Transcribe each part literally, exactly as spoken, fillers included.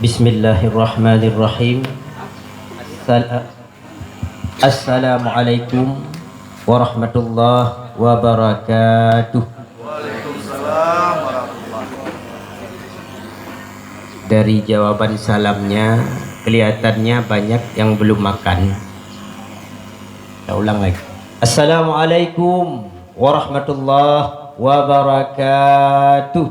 Bismillahirrahmanirrahim. Sal- Assalamualaikum warahmatullahi wabarakatuh. Dari jawaban salamnya, kelihatannya banyak yang belum makan. Saya ulang lagi. Assalamualaikum warahmatullahi wabarakatuh.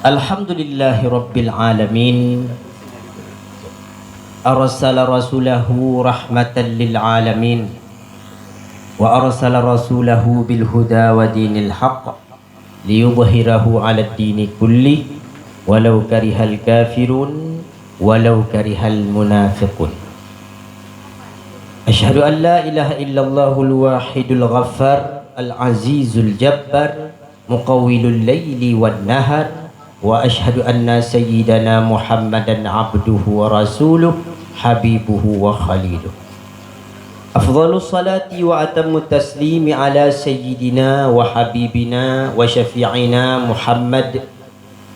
Alhamdulillahirabbil alamin. Arsala rasulahu rahmatan lil alamin. Wa arsala rasulahu bil huda wa dinil haqq liyudhhirahu 'alad dini kulli walau karihal kafirun walau karihal munafiqun. Asyhadu an la ilaha illallahul wahidul ghaffar al azizul jabbar muqawwilul laili wan nahar, wa asyhadu anna sayyidana Muhammadan abduhu wa rasuluh, habibuhu wa khaliluh. Afdhalus salati wa atammu taslimi ala sayyidina wa habibina wa syafi'ina Muhammad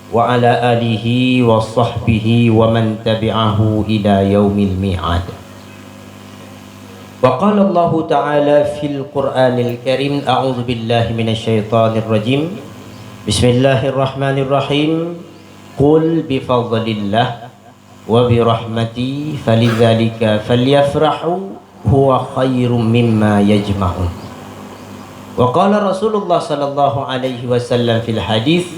wa ala alihi wa sahbihi wa man tabi'ahu ila yaumil mi'ad. Wa qala Allahu ta'ala fil Qur'anil Karim, a'udzu billahi minasy syaithanir rajim. Bismillahirrahmanirrahim. Qul bi fadlillah wa bi rahmati falidzalika falyafrahu huwa khairum mimma yajma'un. Wa qala Rasulullah sallallahu alaihi wasallam fil hadis,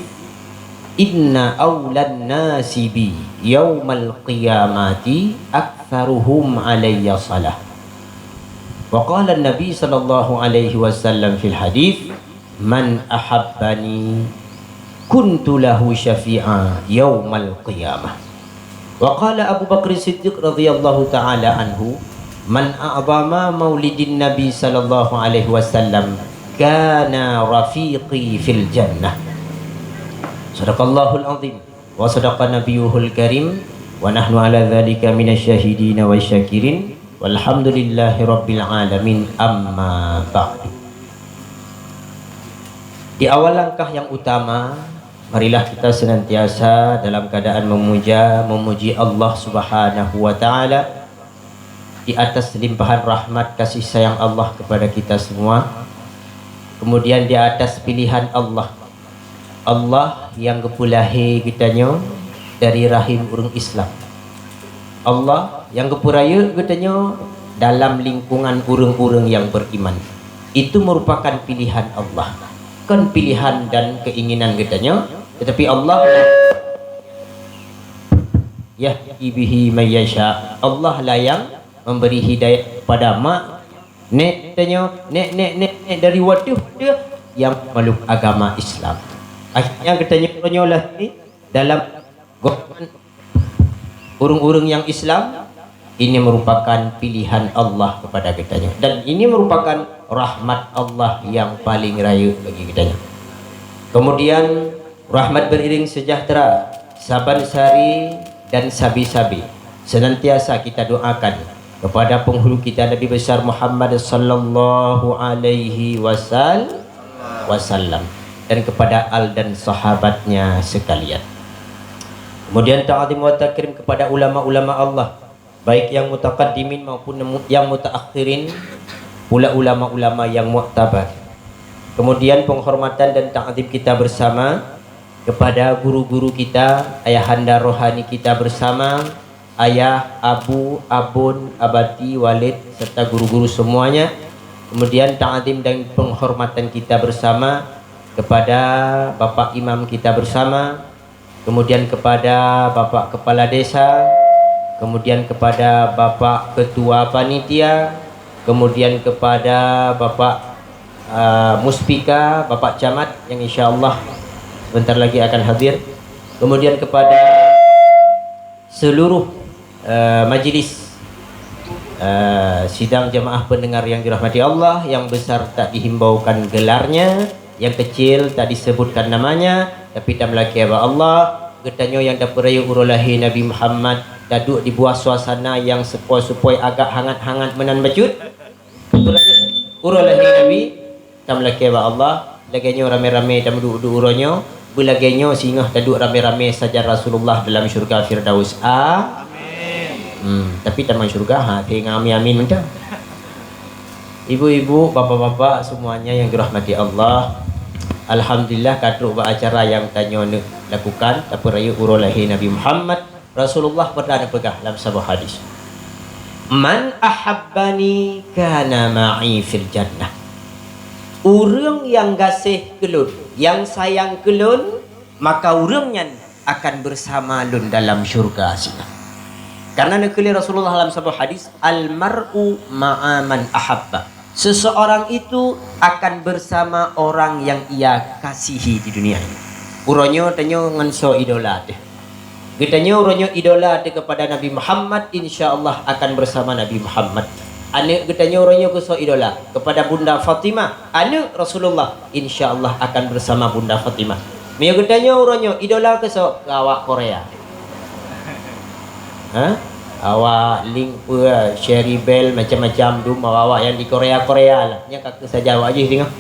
inna aulan nasi bi yaumal qiyamati aktsaruhum alayya salah. Wa qala Nabi sallallahu alaihi wasallam fil hadis, man ahabbani kuntu lahu syafi'a yaumal qiyamah. Wa qala Abu Bakr Siddiq radhiyallahu ta'ala anhu, man a'zama maulidin Nabi sallallahu alaihi wasallam kana rafiqi fil jannah. Sadaqallahul azim wa sadaqa nabiyuhul karim wa nahnu ala dzalika minasy syahidina wasyakirin. Walhamdulillahi rabbil alamin, amma ba'du. Di awal langkah yang utama, marilah kita senantiasa dalam keadaan memuja, memuji Allah Subhanahu wa Ta'ala di atas limpahan rahmat kasih sayang Allah kepada kita semua, kemudian di atas pilihan Allah. Allah nyang geupeulahé geutanyoe dari rahim ureuëng Islam. Allah nyang geupeureuyek geutanyoe dalam lingkungan ureuëng-ureuëng nyang beriman. Itu merupakan pilihan Allah. Kon pilihan dan keinginan geutanyoe, tetapi Allah lah, yahdi bihi may yasha. Allah lah nyang memberi hidayah kepada mak, nek geutanyoe, nek, nek, nek, nek dari waduh dia yang memeluk agama Islam. Akhirnya geutanyoe nyoe lahé dalam golongan ureuëng-ureuëng nyang Islam, ini merupakan pilihan Allah kepada geutanyoe dan ini merupakan rahmat Allah yang paling raya bagi geutanyoe. Kemudian rahmat beriring sejahtera saban sehari dan sabe-sabe senantiasa kita doakan kepada penghulu kita Nabi besar Muhammad sallallahu alaihi wasal-, wasallam dan kepada al dan sahabatnya sekalian. Kemudian ta'zim wa takrim kepada ulama-ulama Allah, baik yang mutaqaddimin maupun mu-, yang mutaakhirin, pula ulama-ulama yang muktabar. Kemudian penghormatan dan ta'zim kita bersama kepada guru-guru kita, ayahanda rohani kita bersama, ayah, abu, abon, abati, walid, serta guru-guru semuanya. Kemudian ta'zim dan penghormatan kita bersama kepada Bapak Imam kita bersama, kemudian kepada Bapak Kepala Desa, kemudian kepada Bapak Ketua Panitia, kemudian kepada Bapak, uh, Muspika, Bapak Camat yang insya Allah sebentar lagi akan hadir, kemudian kepada seluruh, uh, majelis, Eh, sidang jamaah pendengar yang dirahmati Allah, yang besar tak dihimbaukan gelarnya, yang kecil tak disebutkan namanya, tapi tameulakée bak Allah, geutanyoe nyang tapeurayeuk uroe lahé Nabi Muhammad, taduek di buah suasana nyang seupoi-seupoi agak hangat-hangat meunan bacut. Uroe lahé Nabi, tameulakée bak Allah, lagée nyoe ramé-ramé tameuduek-duek uroe nyoe, beulagée nyoe singoh taduek ramé-ramé sajan Rasulullah dalam syurga Firdaus. A-, Amin. Hmm, tapi taman syurga, ha, teuingat amin-amin mantong. Ibu-ibu, bapak-bapak semuanya yang dirahmati Allah, alhamdulillah ka trok bak acara nyang tanyoe neuk lakukan, tapeurayeuk uroe lahé Nabi Muhammad. Rasulullah pernah neupeugah lam saboh hadis, "Man ahabbani kana ma'i fil jannah." Ureuëng nyang gaséh keu lôn, nyang sayang keu lôn, maka ureuëng nyan akan bersama lôn dalam syurga singoh. Karena neukheun lé Rasulullah lam saboh hadis, "Al mar'u ma'a man ahabba." Seseorang itu akan bersama orang yang ia kasihi di dunia ini. Uroe nyoe tanyoe ngon soe idola teuh? Geutanyoe uroe nyoe idola teuh kepada Nabi Muhammad, insya Allah akan bersama Nabi Muhammad. Aneuëk geutanyoe uroe nyoe keu soe idola? Kepada Bunda Fatimah, aneuëk Rasulullah, insya Allah akan bersama Bunda Fatimah. Meunyoe geutanyoe uroe nyoe idola keu soe? Keu awak Korea. Ha? Awak Link peue, Cherry Bell, macam-macam dum awak-awak nyang di Korea-Korea lah. Nyan ka keu saja awak jih singoh.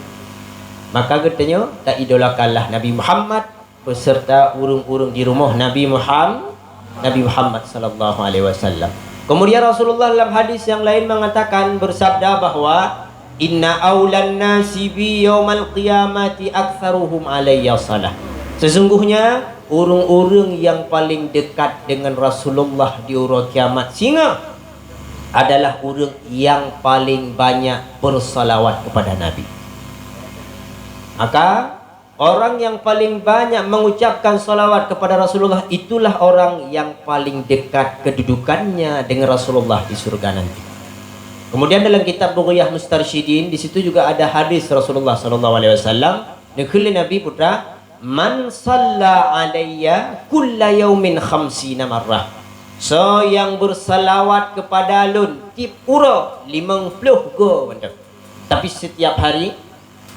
Maka geutanyoe taidolakanlah Nabi Muhammad beserta ureuëng-ureuëng di rumoh Nabi Muham-, Nabi Muhammad sallallahu alaihi wasallam. Kemudian Rasulullah dalam hadis yang lain mengatakan, bersabda bahwa, "Inna aulan nasi bi yaumal qiyamati aktsaruhum alayya shalah." Sesungguhnya ureuëng-ureuëng nyang paling dekat dengan Rasulullah di uroe kiamat singoh adalah ureuëng nyang paling banyak bersalawat kepada Nabi. Maka orang yang paling banyak mengucapkan salawat kepada Rasulullah, itulah orang yang paling dekat kedudukannya dengan Rasulullah di surga nanti. Kemudian dalam kitab Bughyah Mustarsyidin, di situ juga ada hadis Rasulullah sallallahu alaihi wasallam, neukheun lé Nabi, putra, "Man shalla alayya kulla yaumin khamsina marrah." Soe nyang bersalawat kepada lôn tiep uroe limong ploh go mantong. Tapi setiap hari,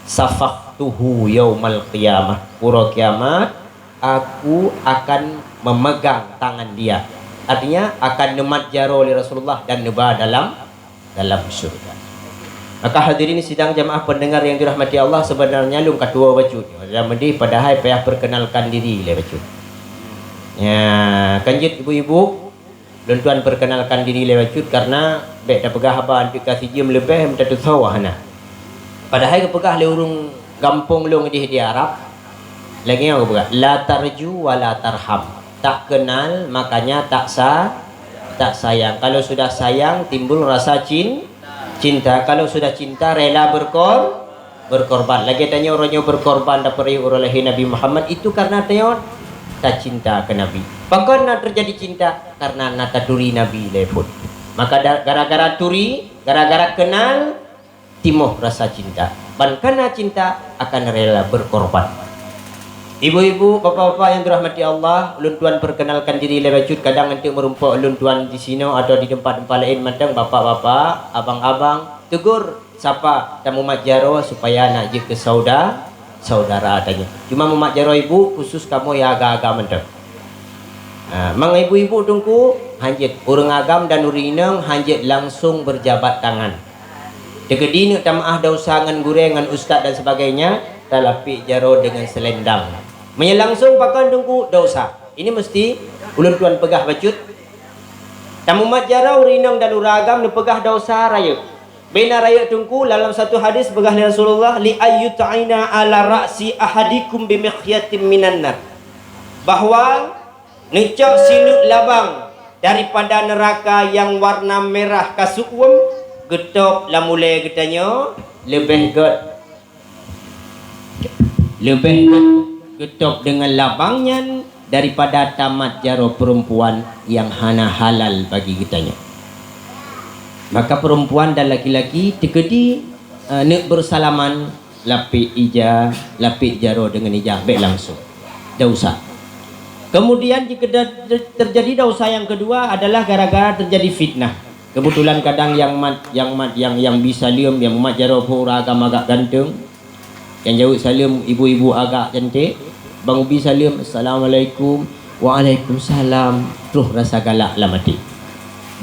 "Syafakhtuhu yaumal qiyamah." Uroe kiamat, aku akan memegang tangan dia. Artinya, akan neumat jaroe lé Rasulullah dan neuba dalam, dalam syurga. Maka hadirin sidang jamaah pendengar yang dirahmati Allah, sebenarnya lôn ka tuwoe bacut. Dan meudeh padahai payah perkenalkan diri lé bacut. Ya, kan jeuet ibu-ibu, lôn tuan perkenalkan diri lé bacut karena bék tapeugah haba anteuk ka sijeuem leubeh meutateusoe hana. Padahai geupeugah lé ureuëng gampông lôn jih di Arab, lagée nyoe geupeugah, "La tarju wa la tarham." Tak kenal, makanya tak sa-, tak sayang. Kalau sudah sayang, timbul rasa cin-, cinta. Kalau sudah cinta, rela berkor-, berkorban. Lagée tanyoe uroe nyoe berkorban tapeurayeuk uroe lahé Nabi Muhammad, itu karena tanyoe tacinta keu Nabi. Pakon na terjadi cinta? Karena na taturi Nabi lé phon. Maka da-, gara-gara turi, gara-gara kenal, timoh rasa cinta. Ban kana cinta akan rela berkorban. Ibu-ibu, bapak-bapak yang dirahmati Allah, ulôn tuan perkenalkan diri lé bacut, kadang anteuk meurumpok ulôn tuan di sinoe atau di tempat-tempat laén mantong, bapak-bapak, abang-abang, tegur, sapa, tamumat jaroe supaya nak jeuet keu sauda-, saudara tanyoe. Cuma mumat jaroe ibu, khusus kamoe nyang agam-agam mantong. Ha, mang ibu-ibu teungku, hanjeuet ureuëng agam dan ureuëng inong hanjeuet langsung berjabat tangan. Teukeudi neuk tameu'ah desya ngon gurée, ngon ustaz dan sebagainya, talapik jaroe deungon selendang. Meunyoe langsung pakon teungku, desya. Ini mesti ulôn tuan peugah bacut. Tamumat jaroe ureuëng inong dan ureuëng agam neupeugah desya rayeuk. Bena rayeuk teungku, dalam satu hadis peugah lé Rasulullah, "Li ayyut'ina ala ra'si ahadikum bi mikhyatin minan nar." Bahwa neucok sineuk labang daripada neuraka nyang warna mirah ka seuuem geutôb lam ulée geutanyoe, leubeh gét, leubeh gét geutôb deungon labang nyan daripada tamat jaroe peurempuan nyang hana halal bagi geutanyoe. Maka peurempuan dan laki-laki teukeudi, eh, neuk beusalaman, lapik ija, lapik jaroe deungon ija, bék langsung. Desya. Kemudian jika da-, terjadi desya yang kedua adalah gara-gara terjadi fitnah. Keubeutulan kadang nyang mat, nyang mat, nyang, nyang bi saleuem, nyang mat jaroe phon ureueng agam agak ganteng. Nyang jaweueb saleuem ibu-ibu agak cantik. Ban ubi saleuem, "Assalamualaikum." "Waalaikumsalam." Troh rasa galak lam até.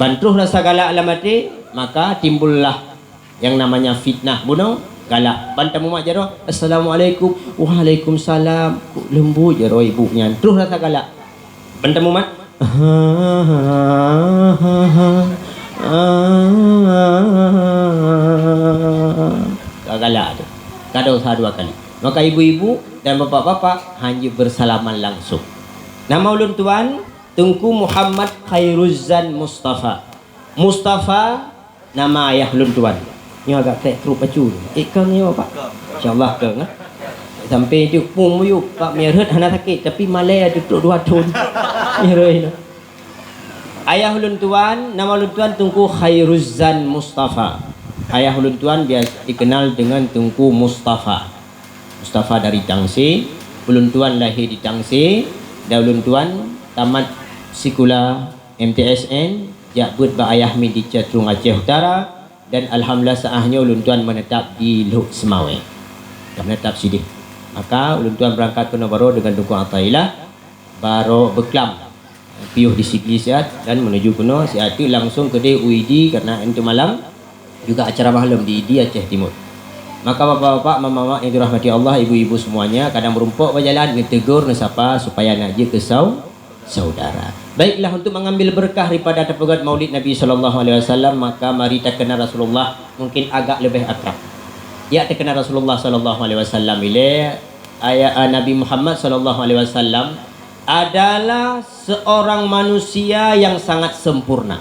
Ban troh rasa galak lam até, maka timbullah nyang namanya fitnah bunoe galak. Ban tamumat jaroe, "Assalamualaikum." "Waalaikumsalam." Kok leumbot jaroe ibu nyan. Troh rasa galak. Ban tamumat. Ka galak tu. Ka dosa dua kali. Maka ibu-ibu dan bapak-bapak hanjeuet bersalaman langsung. Nama ulôn tuan, Teungku Muhammad Khairuzzan Mustafa. Mustafa nama ayah lôn tuan. Nyoe agak trek trok pacu. Eh, kang nyoe, Pak? Insya Allah kang, eh. Sampai di pun muyup, Pak, meureuet hana sakit, tapi malèe ada trok dua thon. Meureuet. Ayah lôn tuan, nama lôn tuan Teungku Khairuzzan Mustafa. Ayah lôn tuan biasa dikenal dengan Teungku Mustafa. Mustafa dari Tangse. Ulôn tuan lahé di Tangse dan ulôn tuan tamat sikula M T S N, jak beuet bak ayah mi di Catrung Aceh Utara, dan alhamdulillah saat nyoe ulôn tuan menetap di Lhokseumawe. Menetap sideh. Maka ulôn tuan berangkat keunoe baroe dengan dukung Alhamdulillah, baroe beuklam piôh di Sigli siat dan menuju keunoe siat teuk langsung keudeh u Idi karena enteuk malam juga acara mahlom di Idi Aceh Timur. Maka bapak-bapak, mama-mama yang dirahmati Allah, ibu-ibu semuanya, kadang meurumpok bak jalan, neutegur, neusapa supaya nak jeuet keu sau-, saudara. Baiklah, untuk mengambil berkah daripada tapeugét Maulid Nabi sallallahu alaihi wasallam, maka mari takeunal Rasulullah mungkin agak leubeh akrab. Ya, takeunal Rasulullah sallallahu alaihi wasallam ilée, ayat, eh, Nabi Muhammad sallallahu alaihi wasallam adalah seorang manusia yang sangat sempurna.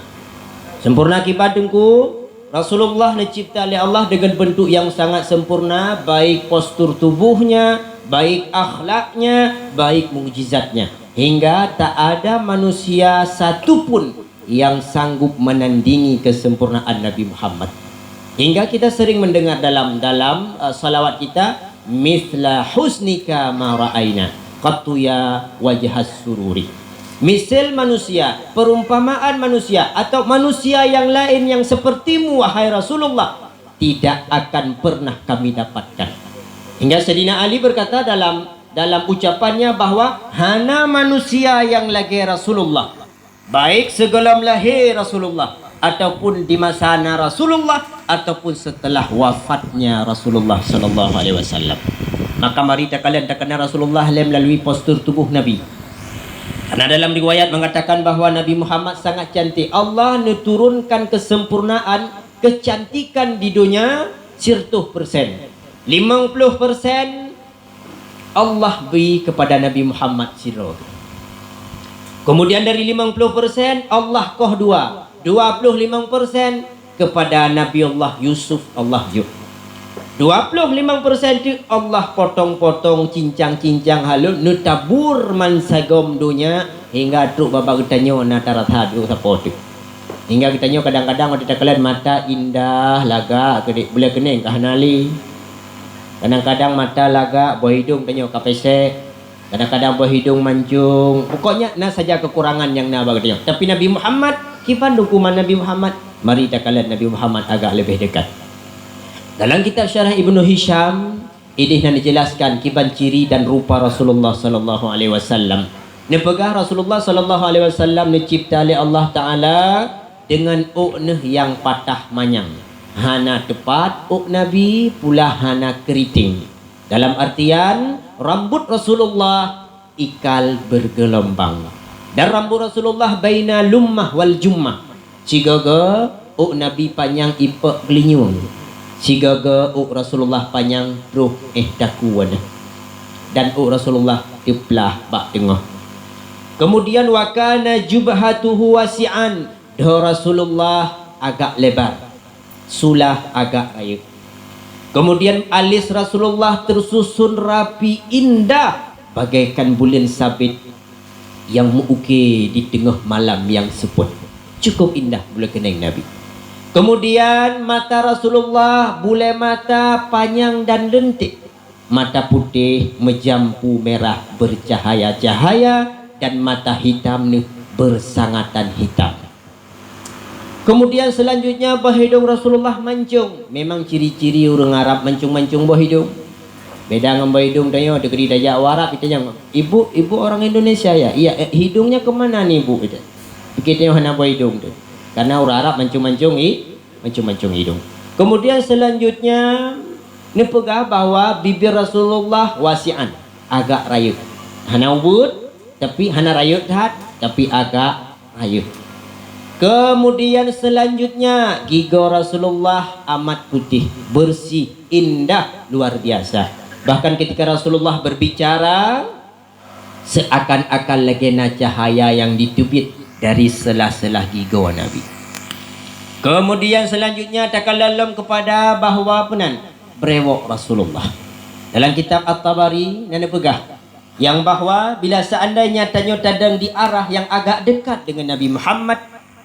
Sempurna kiban Teungku, Rasulullah neucipta lé Allah dengan bentuk yang sangat sempurna, baik postur tubuhnya, baik akhlaknya, baik mukjizatnya. Hingga tak ada manusia satu pun yang sanggup menandingi kesempurnaan Nabi Muhammad. Hingga kita sering mendengar dalam, dalam, eh, salawat kita, "Mithla husnika ma ra'aina qattu ya wajhas sururi." Misal manusia, perumpamaan manusia, atau manusia yang lain yang sepertimu, wahai Rasulullah, tidak akan pernah kami dapatkan. Hingga Saidina Ali berkata dalam, dalam ucapannya bahwa hana manusia yang lagée Rasulullah. Baik sigohlom lahé Rasulullah, ataupun di masa na Rasulullah, ataupun setelah wafatnya Rasulullah sallallahu alaihi wasallam. Maka mari takalon takeunal Rasulullah lé melalui postur tubuh Nabi. Karena dalam riwayat mengatakan bahwa Nabi Muhammad sangat cantik. Allah neuturunkan kesempurnaan, kecantikan di dunia siratoh persen. Limong ploh persen Allah bri kepada Nabi Muhammad sidroe. Kemudian dari limong ploh persen, Allah koh dua, dua ploh limong persen kepada Nabi Allah Yusuf Allah jok. Dua ploh limong persen teuk Allah potong-potong, cincang-cincang halon, neutabur mansagom donya hingga trok babah geutanyoe na tarasa duek sapo teuk. Hingga geutanyoe kadang-kadang watée takalon mata indah lagak keudeh, bulée keuneng ka hana lé. Kadang-kadang mata lagak, boh idong tanyoe ka pesek. Kadang-kadang boh idong mancong. Pokoknya na saja kekurangan nyang na bak geutanyoe. Tapi Nabi Muhammad, kiban dukuman Nabi Muhammad, mari takalon Nabi Muhammad agak leubeh dekat. Dalam kitab Syarah Ibnu Hisham, ideh na dijelaskan kiban ciri dan rupa Rasulullah sallallahu alaihi wasallam. Neupeugah Rasulullah sallallahu alaihi wasallam neucipta lé Allah Taala dengan ôk neuh nyang patah manyang. Hana teupat ôk Nabi, pula hana keriting. Dalam artian, rambut Rasulullah ikal bergelombang. Dan rambut Rasulullah baina lummah wal jummah. Sigoe-goe ôk Nabi panyang ipok geulinyueng. Sigoe-goe ôk Rasulullah panyang troh éh daku neuh. Dan ôk Rasulullah teuplah bak teungoh. Kemudian, wa kana jubhatuhu wasi'an, dhoe Rasulullah agak lebar, sulah agak rayeuk. Kemudian alis Rasulullah tersusun rapi indah bagaikan buleuen sabit nyang meu-uke di teungoh malam nyang seupôt. Cukup indah bulée keuneng Nabi. Kemudian mata Rasulullah, bulée mata panyang dan leuntek. Mata putéh meujampu mirah bercahaya-cahaya dan mata hitam neuh bersangatan hitam. Kemudian selanjutnya boh hidong Rasulullah mancung. Memang ciri-ciri ureuëng Arab mancung-mancung boh hidong. Beda ngon boh hidong tanyoe, teukeudi tajak u Arab, kita nyang, "Ibu, ibu orang Indonesia ya?" "Iya, eh, hidungnya kemana nih, Bu?" Gitu. Pikir tanyoe hana boh hidong tu. Karena ureuëng Arab mancung-mancung i, mancung-mancung hidung. Kemudian selanjutnya neupeugah bahwa bibir Rasulullah wasi'an, agak rayeuk. Hana ubit, tapi hana rayeuk that, tapi agak rayeuk. Kemudian selanjutnya, gigoe Rasulullah amat putih, bersih, indah, luar biasa. Bahkan ketika Rasulullah berbicara, seakan-akan lagée na cahaya yang diteubiet dari sela-sela gigoe Nabi. Kemudian selanjutnya, takalon lom kepada bahwa peunan brewok Rasulullah. Dalam kitab At-Tabari na neupeugah, yang bahwa bila seandainya tanyoe tadong di arah yang agak dekat dengan Nabi Muhammad,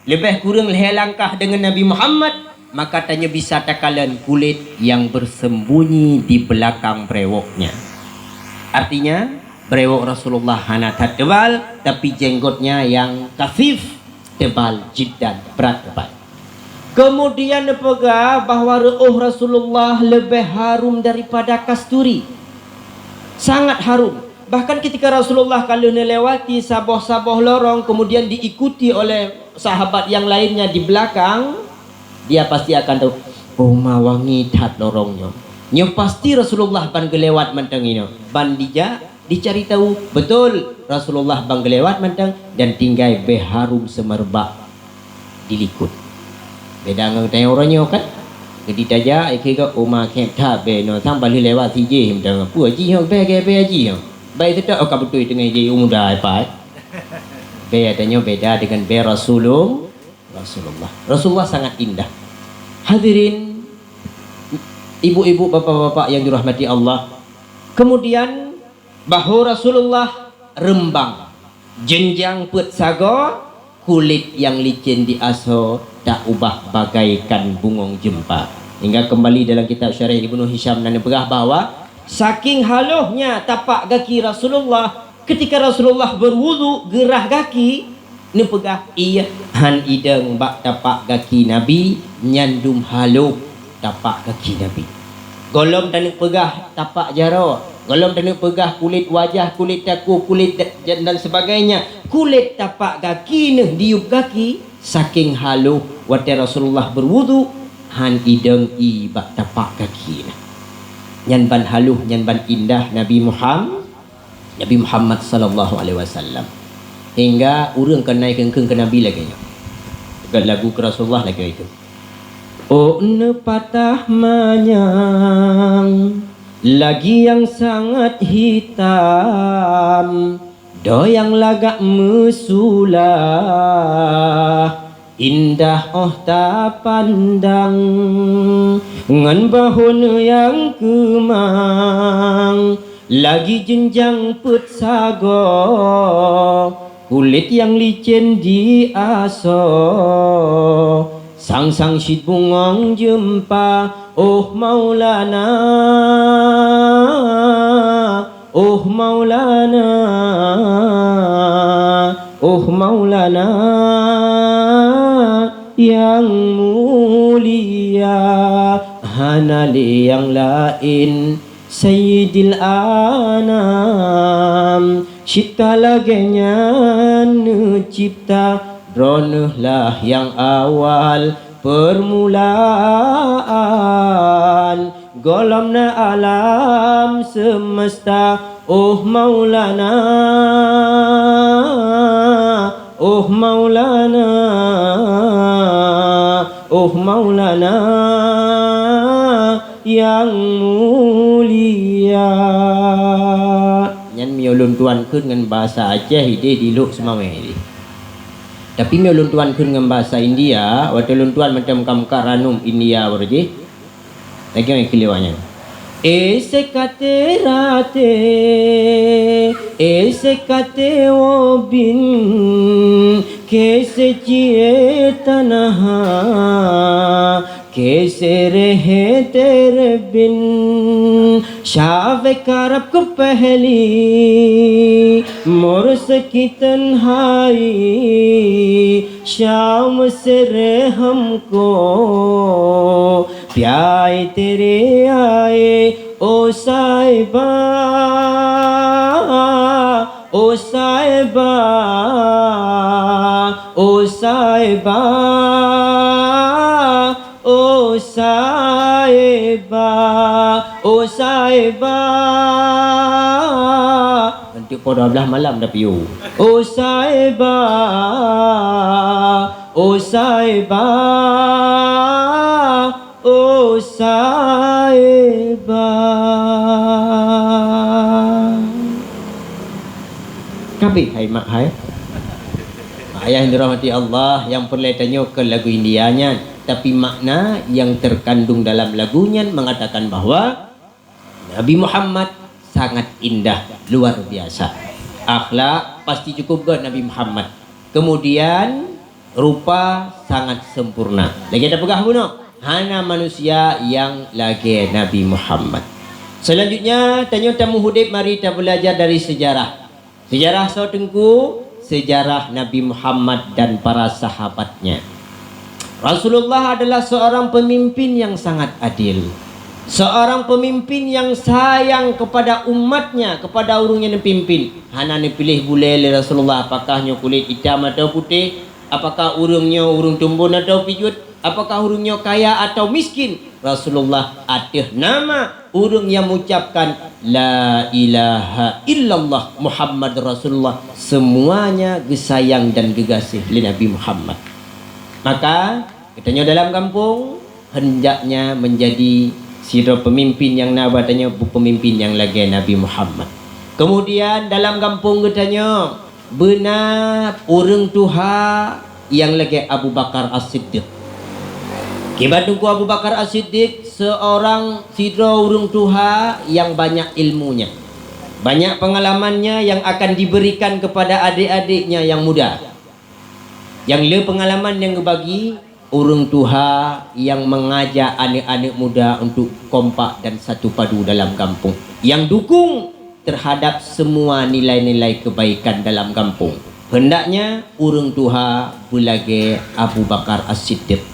leubeh kureueng lhée langkah dengan Nabi Muhammad, maka tanyoe bisa takalon kulét yang bersembunyi di belakang brewoknya. Artinya, brewok Rasulullah hana that tebal, tapi jenggotnya yang kasif, tebal jiddan, brat tebal. Kemudian neupeugah bahwa reuôh Rasulullah leubeh harum daripada kasturi. Sangat harum. Bahkan ketika Rasulullah ka lheueh neulewati saboh-saboh lorong, kemudian diikuti oleh sahabat yang lainnya di belakang, dia pasti akan tahu, "Oh, ma wangi that lorong nyoe." Nyoe pasti Rasulullah ban geulewat mantong inoe. Ban dijak, dicari tahu, betul, Rasulullah ban geulewat mantong dan tinggai beh harum seumerbak di likot. Beda ngon tanyoe uroe nyoe kan? Geudi tajak, ikeu ka uma khép that beh nyoe, sang bali lewat si jih, meudan peue jih nyoe, beh, beh, beh jih nyoe. Bai teutap, oh, ka beutôi teungoh jih, oh, muda ai pai. Beh tanyoe beda dengan beh Rasulul-, Rasulullah. Rasulullah sangat indah. Hadirin, ibu-ibu, bapak-bapak yang dirahmati Allah. Kemudian, bahu Rasulullah reumbang, jeunjang peuet sagoe, kulét nyang licén di asoe taubah bagaikan bungöng jeumpa. Hingga keumbali dalam kitab Syarah Ibnu Hisham na neupeugah bahwa saking halohnya tapak gaki Rasulullah, ketika Rasulullah berwudu geurhah gaki, neupeugah, "Ié, han idong bak tapak gaki Nabi, nyan dum haloh tapak gaki Nabi." Gohlom taneuk peugah tapak jaroe, gohlom taneuk peugah kulét wajah, kulét takue, kulét da-, dan, dan sebagainya. Kulét tapak gaki neuh diyueb gaki, saking haloh watée Rasulullah berwudu, han idong ié bak tapak gaki neuh. Nyan ban haloh, nyan ban indah Nabi Muham-, Nabi Muhammad sallallahu alaihi wasallam. Hingga ureuëng keunoe kheun-kheun keu Nabi lagée nyoe. Peugah lagu keu Rasulullah lagée itu. Oh, neupatah manyang, lagi nyang sangat hitam, doe nyang lagak meusulah, indah óh tapandang, ngon bahon nyang keumang, lagi jeunjang peuet sagoe, kulét nyang licén di asoe, sang-sang cit bungöng jeumpa, oh Maulana, oh Maulana, oh Maulana nyang mulia, hana lé nyang laén, Sayyidil Anam, cit ka lagée nyan neucipta, Droeneueh lah nyang awal peurmulaan, gohlom na alam seumeusta, oh Maulana, oh Maulana, oh Maulana nyang mulia. Nyan meunyoe lôn tuan kheun ngon bahasa Aceh, idéh dilok seumawé idéh. Tapi meunyoe lôn tuan kheun ngon bahasa India, watée lôn tuan mantong ka meukat ranum India baroe jih, lagée nyan keuliwat nyan. Aise kate rate, aise kate wo bin, kaise cetana ha, kaise rehe tere bin, save karab keu pehli, mur sakiten hai, शाम से रहे हमको प्याए तेरे आए ओ साहिबा, ओ साहिबा, ओ साहिबा, ओ साहिबा, ओ साहिबा. Untuk pukul dua belas malam dah piu. Oh sahiba, oh sahiba, oh sahiba. Kabeh hai mak hai. Mak ayah yang dirahmati Allah, yang peureulée tanyoe keu lagu India nyan, tapi makna yang terkandung dalam lagu nyan mengatakan bahwa Nabi Muhammad sangat indah, luar biasa. Akhlak pasti cukup gét Nabi Muhammad. Kemudian rupa sangat sempurna. Lagée tapeugah bunoe, hana manusia nyang lagée Nabi Muhammad. Selanjutnya, tanyoe tameuhudeb mari tabeulajar dari sejarah. Sejarah soe Teungku? Sejarah Nabi Muhammad dan para sahabatnya. Rasulullah adalah seorang pemimpin yang sangat adil. Seorang pemimpin yang sayang kepada umatnya, kepada ureuëng nyang neupimpin. Hana neupiléh bulée lé Rasulullah, apakah nyoe kulét itam atau putéh, apakah ureuëng nyoe ureuëng tumbon atau pijuet, apakah ureuëng nyoe kaya atau miskin. Rasulullah ateueh nama ureuëng nyang mengucapkan la ilaha illallah Muhammad Rasulullah, semuanya geusayang dan geugaséh lé Nabi Muhammad. Maka, geutanyoe dalam gampông hendaknya menjadi sidroe pemimpin nyang na bak tanyoe, pemimpin nyang lagée Nabi Muhammad. Kemudian dalam gampông geutanyoe beuna ureuëng tuha nyang lagée Abu Bakar As-Siddiq. Kiban Teungku Abu Bakar As-Siddiq seorang sidroe ureuëng tuha nyang banyak ilmunya, banyak pengalamannya yang akan diberikan kepada adik-adiknya yang muda. Nyang le pengalaman nyang geubagi ureuëng tuha nyang mengaja aneuëk-aneuëk muda untuk kompak dan satu padu dalam gampông, nyang dukung terhadap semua nilai-nilai kebaikan dalam gampông. Hendaknya ureuëng tuha beulagée Abu Bakar As-Siddiq.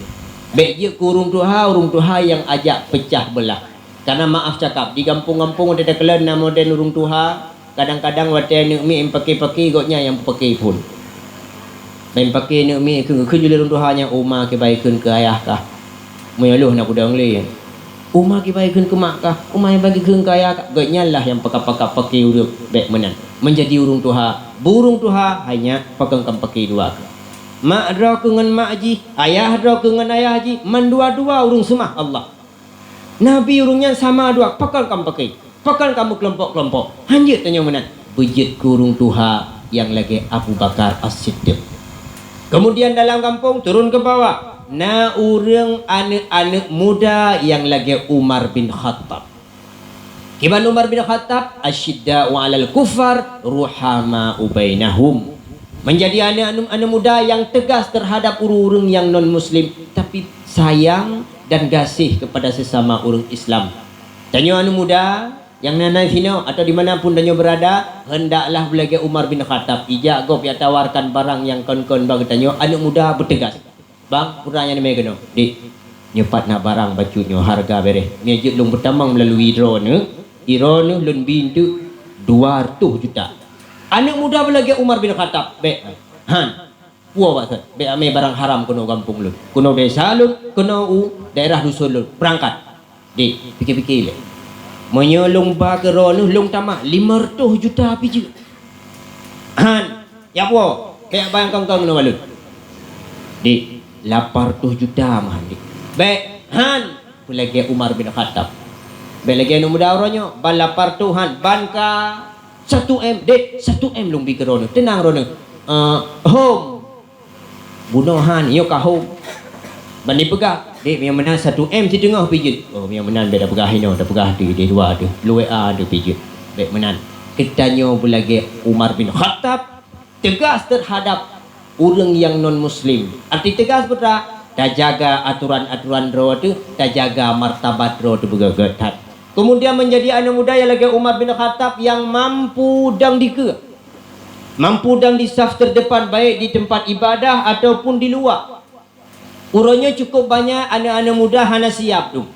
Bék jeuet keu ureuëng tuha, ureuëng tuha nyang ajak peucah beulah. Karena maaf cakap, di gampông-gampông watée takalon na model ureuëng tuha, kadang-kadang watée aneuëk miet paké-paké, gobnyan nyang paké phon. Ban paké aneuëk miet keu, keu jeuet lé ureuëng tuha nyan, uma kiban kheun keu ayah kah. Meunyoe lôn na kudong lé. Uma kiban kheun keu mak kah, uma kiban kheun keu ayah kah. Gobnyan lah nyang pakab-pakab paké ureuëng bék meunan. Menjadi ureuëng tuha, bu ureuëng tuha hai nyak pakon kam paké dua kah. Mak droe keu ngon mak jih, ayah droe keu ngon ayah jih, mandua-dua ureuëng seumah Allah. Nabi ureuëng nyan sama dua, pakon kam paké, pakon kam meukelompok-kelompok. Hanjeuet tanyoe meunan, beujeuet keu ureuëng tuha nyang lagée Abu Bakar As-Siddiq. Kemudian dalam gampông turun ke bawah, na ureuëng aneuëk-aneuëk muda nyang lagée Umar bin Khattab. Kiban Umar bin Khattab, asyidda'u 'alal kuffar, ruhama'u bainahum. Menjadi aneuëk-aneuëk muda nyang tegas terhadap ureuëng-ureuëng nyang non muslim, tapi sayang dan gaséh kepada sesama ureuëng Islam. Tanyoe aneuëk muda nyang na, na sinoe atau di mana pun tanyoe berada, hendaklah beulagée Umar bin Khattab. Ijak gob jak tawarkan barang nyang kon-kon bak geutanyoe, aneuëk muda beuteugas. Bang, peue nyang neumé keunoe? Dik, nyoe pat na barang bacut nyoe, hareuga béréh. Nyoe jeuet lôn peutamong meulalu droeneuh, droeneuh lôn bi eunteuk dua reutôh juta. Aneuëk muda beulagée Umar bin Khattab, bék. Han. Puwoe bak sot, bék amé barang haram keunoe gampông lôn, keunoe desa lôn, keunoe u daerah dusun lôn. Beurangkat. Dik, pike-pike lé. Meunyoe lôn ba keu droeneuh lôn tamah limong reutôh juta pih jeuet. Han, jak puwoe, bék ban kong-kong ngon ulôn. Dik, lapan reutôh juta meuhan, Dik. Bék, han, peulagée Umar bin Khattab. Bék lagée aneuëk muda uroe nyoe, ban lapan reutôh han, ban ka satu M, Dik, satu M lôn bi keu droeneuh. Teunang droeneuh. Eh, hom. Bunoe han, nyoe ka hom. Ban jipeugah, "Dek, meunyoe meunan satu M siteungoh pih jeuet." "Oh, meunyoe meunan bék tapeugah inoe, tapeugah di, di dua deuh, lu W A deuh pih jeuet." Bék meunan. Geutanyoe beulagée Umar bin Khattab, tegas terhadap ureuëng nyang non muslim. Arti tegas peue teuma? Tajaga aturan-aturan droe teuh, tajaga martabat droe teuh beugét-gét that. Kemudian menjadi aneuëk muda nyang lagée Umar bin Khattab nyang mampu dong dikeue. Mampu dong di saf terdepan, baik di tempat ibadah ataupun di luwa. Uroe nyoe cukup banyak aneuk-aneuk muda hana siap dum.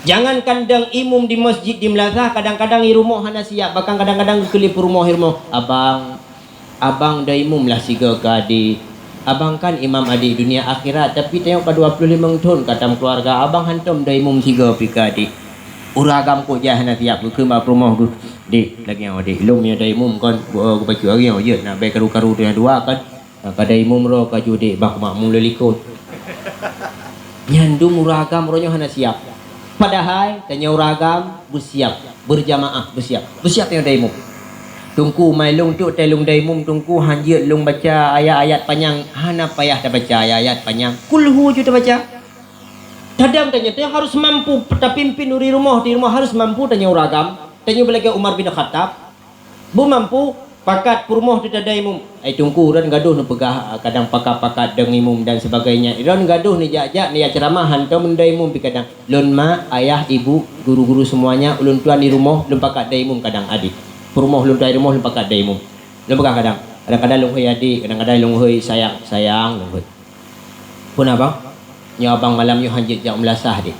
Jangankan dong imum di masjid di meulasah, kadang-kadang i rumoh hana siap, bahkan kadang-kadang geukheun lé peurumoh i rumoh, "Abang, abang dong imum lah sigoe keu adék. Abang kan imam adék dunia akhirat, tapi tanyoe ka dua ploh limong thon ka tam keuluwarga, abang hantom dong imum sigoe pi keu adék." Ureueng agam kok jai hana siap, geukheun bak peurumoh geuh, "Dek, lagèe nyoe dek, lôn meunyoe dong imum kon, geu-, geubacut lagèe nyoe jeuet, na bèk karu-karu tanyoe dua kon." Nah, ka dong imum droe ka judek bah makmum lé likot. Nyan dum ureueng agam uroe nyoe hana siap. Padahai tanyoe ureueng agam beusiap, berjamaah beusiap. Beusiap tanyoe dong imum. Teungku, mai lôn tuk tai lôn dong imum, Teungku, hanjeuet lôn baca ayat-ayat panyang, hana payah tabaca ayat-ayat panyang. Kulhu ju tabaca. Tadam tanyoe, tanyoe harus mampu tapimpin ureueng rumoh, di rumoh harus mampu tanyoe ureueng agam. Tanyoe beulagèe Umar bin Khattab. Beumampu, pakat peurumoh teuh tadong imum. Ai Teungku, ulôn gadôh neupeugah, a, kadang pakat-pakat dong imum dan sebagainya. Ulôn gadôh neujak-jak, neujak ceuramah, hantom dong imum pi kadang. Lôn mak, ayah, ibu, guru-guru semuanya, ulôn tuan di rumoh, lôn pakat dong imum kadang, adék. Peurumoh lôn tuan di rumoh, lôn pakat dong imum. Lôn peugah kadang, kadang-kadang lôn hôi adék, kadang-kadang lôn hôi sayang, sayang lôn hôi. Peue na, Bang? Nyoe abang malam nyoe hanjeuet jak meulasah deh.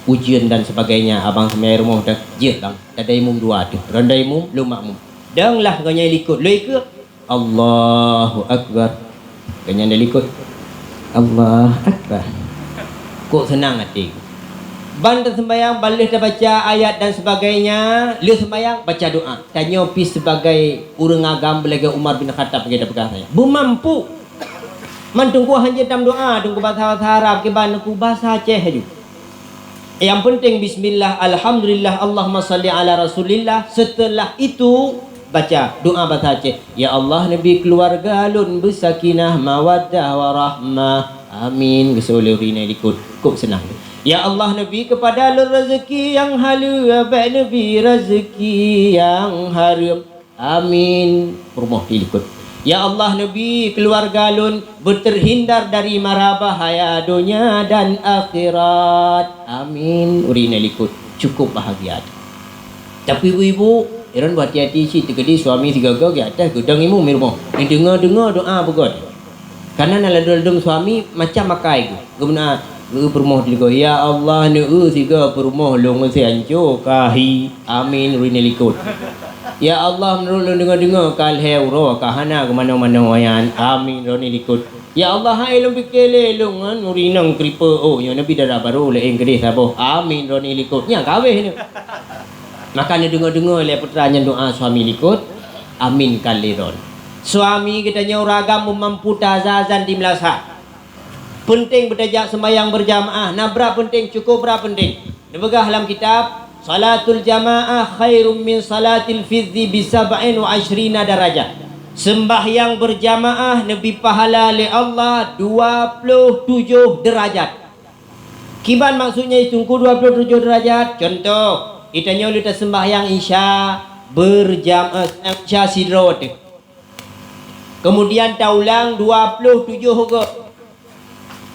Ujeuen dan sebagainya, abang seumai rumoh dan jeuet, Bang. Tadong imum dua teuh. Droen dong imum, lôn makmum. Dong lah geuh nyan likot. Lôn ikeu, Allahu Akbar. Geuh nyan dong likot. Allahu Akbar. Kok seunang até. Ban taseumbayang, ban lheueh tabaca ayat dan sebagainya, lheueh seumbayang, baca doa. Tanyoe pih sibagai ureueng agam beulagèe Umar bin Khattab lagèe tapeugah nyan. Beumampu. Man Teungku hanjeuet tam doa, Teungku basa, basa Arab, kiban Teungku basa Aceh laju. Yang penting bismillah, alhamdulillah, Allahumma shalli ala Rasulillah. Setelah itu baca doa basa Aceh. Ya Allah, neubi keuluwarga lôn beusakinah, mawaddah, warahmah. Amin. Geuseuôt lé ureueng inong likot. Kok seunang. Ya Allah, neubi keupada lôn rezeki nyang haleue, bèk neubi rezeki nyang hareuem. Amin. Peurumoh di likot. Ya Allah, neubi keuluwarga lôn beuteurhindar dari mara bahaya donya dan akhirat. Amin. Ureueng inong likot. Cukup bahagia. Tapi ibu-ibu, droen beuhati-hati cit, teukeudi suami sigoe-goe geuateueh geudong imum di rumoh. Neudeungoe-deungoe doa beugöt. Kareuna na ladôm-ladôm suami macam akai geuh. Geubeuna geuh peurumoh di likot, "Ya Allah, neueu sigoe peurumoh lôn sianco kahi." Amin, ureueng inong likot. "Ya Allah, meunurot lôn deungoe-deungoe ka lhèe uroe ka hana geumanoe-manoe nyan." Amin, ureueng inong likot. "Ya Allah, hai lôn pike lé lôn ngon ureueng inong kripe, oh, nyoe neubi dara barô laén keudeh saboh." Amin, ureueng inong likot. Nyan ka habéh nyoe. Maka neudeungoe-deungoe lé putra nyan doa suami likot, aminkan lé droen. Suami geutanyoe ureueng agam meumampu taazan di meulasah. Peunteng beutajak seumayang beurjamaah, na brat peunteng, cukup brat peunteng. Neupeugah lam kitab, "Salatul jamaah khairum min salatil fidzi bi sab'in wa 'isyrina darajah." Seumbahyang beurjamaah neubi pahala lé Allah dua ploh tujoh deurajat. Kiban maksudnya Teungku dua ploh tujoh deurajat? Contoh, geutanyoe lheueh taseumbahyang Isya beurjam-, eh, Isya sidroe teuh. Keumudian taulang dua ploh tujoh goe.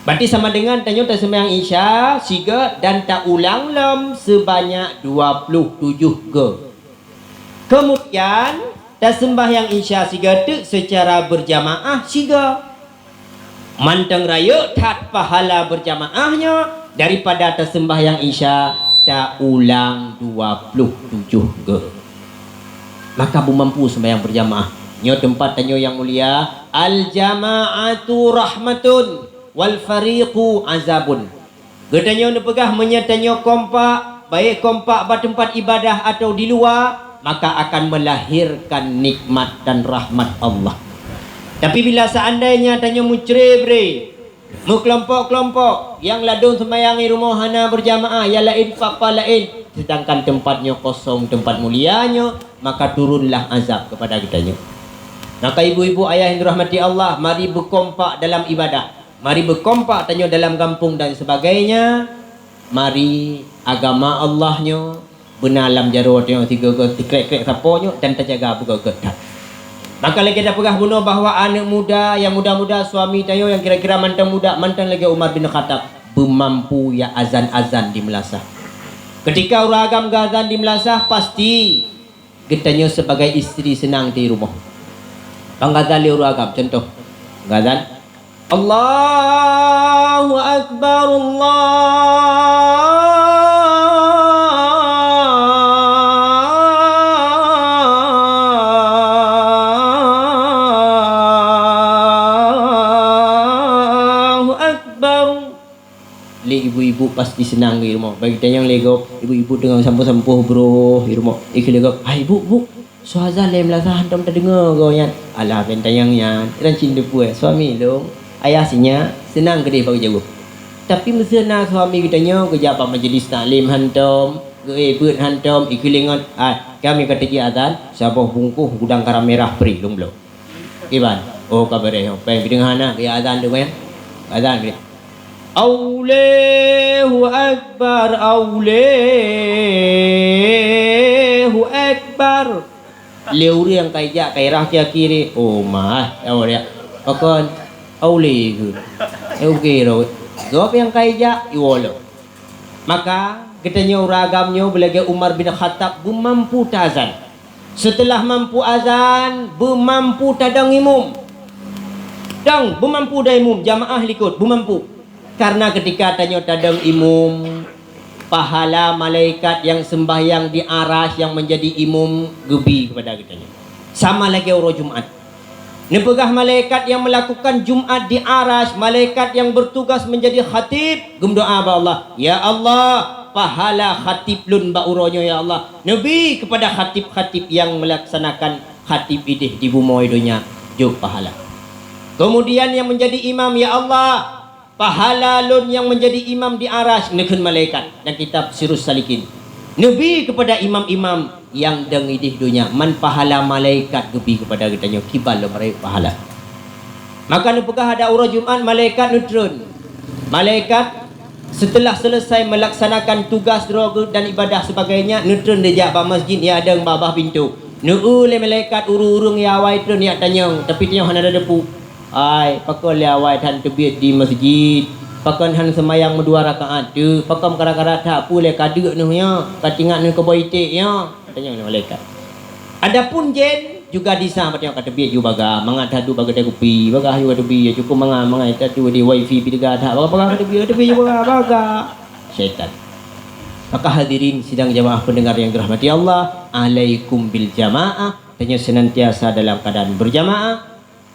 Berarti sama dengan tanyoe taseumbahyang Isya sigoe dan taulang lom seubanyak dua ploh tujoh goe. Keumudian taseumbahyang Isya sigoe teuk seucara beurjamaah sigoe. Mantong rayeuk that pahala beurjamaah nyoe daripada taseumbahyang Isya taulang dua ploh tujoh goe. Maka beumampu seumbahyang beurjamaah. Nyoe teumpat tanyoe nyang mulia, "Al-jama'atu rahmatun wal fariqu azabun." Geutanyoe neupeugah meunyoe tanyoe kompak, baik kompak bak teumpat ibadah atawa di luwa, maka akan melahirkan nikmat dan rahmat Allah. Tapi bila seandainya tanyoe meucre-bre, meukelompok-kelompok, nyang ladôm seumayang i rumoh hana beurjamaah, nyang laén papa laén, sedangkan teumpat nyoe kosong, teumpat mulia nyoe, maka turunlah azab kepada geutanyoe. Maka ibu-ibu ayah yang dirahmati Allah, mari beukompak dalam ibadah. Mari beukompak tanyoe dalam gampông dan sebagainya. Mari agama Allah nyoe beuna lam jaroe tanyoe sigoe-goe, sikrek-krek sapo nyoe dan tajaga beugöt-göt that. Maka lagèe tapeugah bunoe bahwa aneuk muda, nyang muda-muda, suami tanyoe nyang kira-kira mantong muda, mantong lagèe Umar bin Khattab, beumampu ya azan-azan di meulasah. Ketika ureueng agam geuazan di meulasah, pasti geutanyoe sibagai istri seunang di rumoh. Pangazan lé ureuëng agam, contoh. Pangazan. Allahu Akbar, Allahu Akbar. Lé ibu-ibu pasti seunang di rumoh. Bagi tanyong lé gob, ibu-ibu teungoh sampoh-sampoh broh di rumoh. Ikeu lé gob, "Hai ibu, bu, soe azan lé meulasah hantom tadeungoe goe nyan." "Alah, ben tanyong nyan, iran cit teupeue, suami lôn, ayah sinyak, seunang keudeh bak jaweueb." Tapi meuseu na suami geutanyoe geujak bak majlis taklim hantom, geuébeut hantom, ikeu lé ngon, "Ai, kami ka teujak azan, saboh bungkôh gudang garam mirah pri lôn bloe." Iban, oh, ka beureh, oh, péng, geudeungoe hana, geujak azan tu kan? Azan, geujak. Allahu Akbar, Allahu Akbar. Lé ureuëng ka ijak, ka irah kiri, oh, mah, oh, dia. Pakon, Allahu Akbar. Eh, oke, roh. Gob nyang ka ijak, iwoe lom. Maka, geutanyoe ureuëng agam nyoe beulagée Umar bin Khattab beumampu taazan. Seuteulah mampu azan, beumampu tadong imum. Dong, beumampu dong imum, jamaah likot, beumampu. Karena keutika tanyoe tadong imum, pahala malaikat nyang seumbahyang di Arasy nyang meunjadi imum geubi keupada geutanyoe. Sama lagée uroe Jumat. Neupeugah malaikat nyang meulakukan Jumat di Arasy, malaikat nyang beutugas meunjadi khatib, geumeudoá bak Allah, "Ya Allah, pahala khatib lôn bak uroe nyoe, ya Allah, neubi keupada khatib-khatib nyang meulaksanakan khatib ideh di bumoe donya jok pahala." Keumudian nyang meunjadi imam, "Ya Allah, pahala lôn nyang meunjadi imam di Arasy," neukheun malaikat, lam kitab Sirus Salikin. Neubi keupada imam-imam nyang dong ideh donya, man pahala malaikat geubi keupada geutanyoe, kiban lom rayeuk pahala. Maka neupeugah ada uroe Jumat, malaikat neutreun. Malaikat seuteulah seuleusai meulaksanakan tugas droe geuh dan ibadah sebagainya, neutreun dijak bak masjid nyang dong babah pintoe. Neueu lé malaikat ureuëng-ureuëng nyang awai treun jak tanyong, tapi tanyong hana teupeue. Hai, pakon lé awai that teubiet di masjid? Pakon hana seumayang meudua rakaat teuk? Pakon kara-kara that peue lé ka deuk neuh nyoe, ka tingat neuh keuboh iték nyoe? Tanyong lé malaikat. Adapun jén juga disa, patong ka teubiet ju baga, mangat that duek bak keude kupi, baga ju ka teubiet, cukôp mangat, mangat that duek di wifi pi teuga that, baga-baga ka teubiet, teubiet ju baga, baga. Syaitan. Maka hadirin sidang jamaah pendengar yang dirahmati Allah, alaikum bil jamaah, tanyoe senantiasa dalam keadaan berjamaah.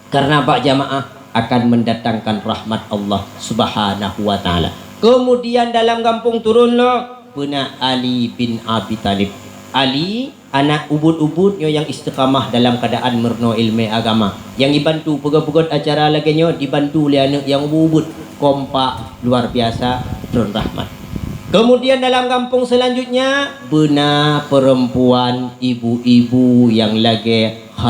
Karena bak jamaah akan mendatangkan rahmat Allah Subhanahu wa Ta'ala. Kemudian dalam gampông turun lom, beuna Ali bin Abi Thalib. Ali, anak ubit-ubit nyoe nyang istiqamah dalam keadaan meurunoe ilmu agama. Nyang dibantu peugét-peugét acara lagée nyoe dibantu lé aneuëk nyang ubit-ubit, kompak, luar biasa, turun rahmat. Kemudian dalam gampông selanjutnya, beuna perempuan, ibu-ibu nyang lagée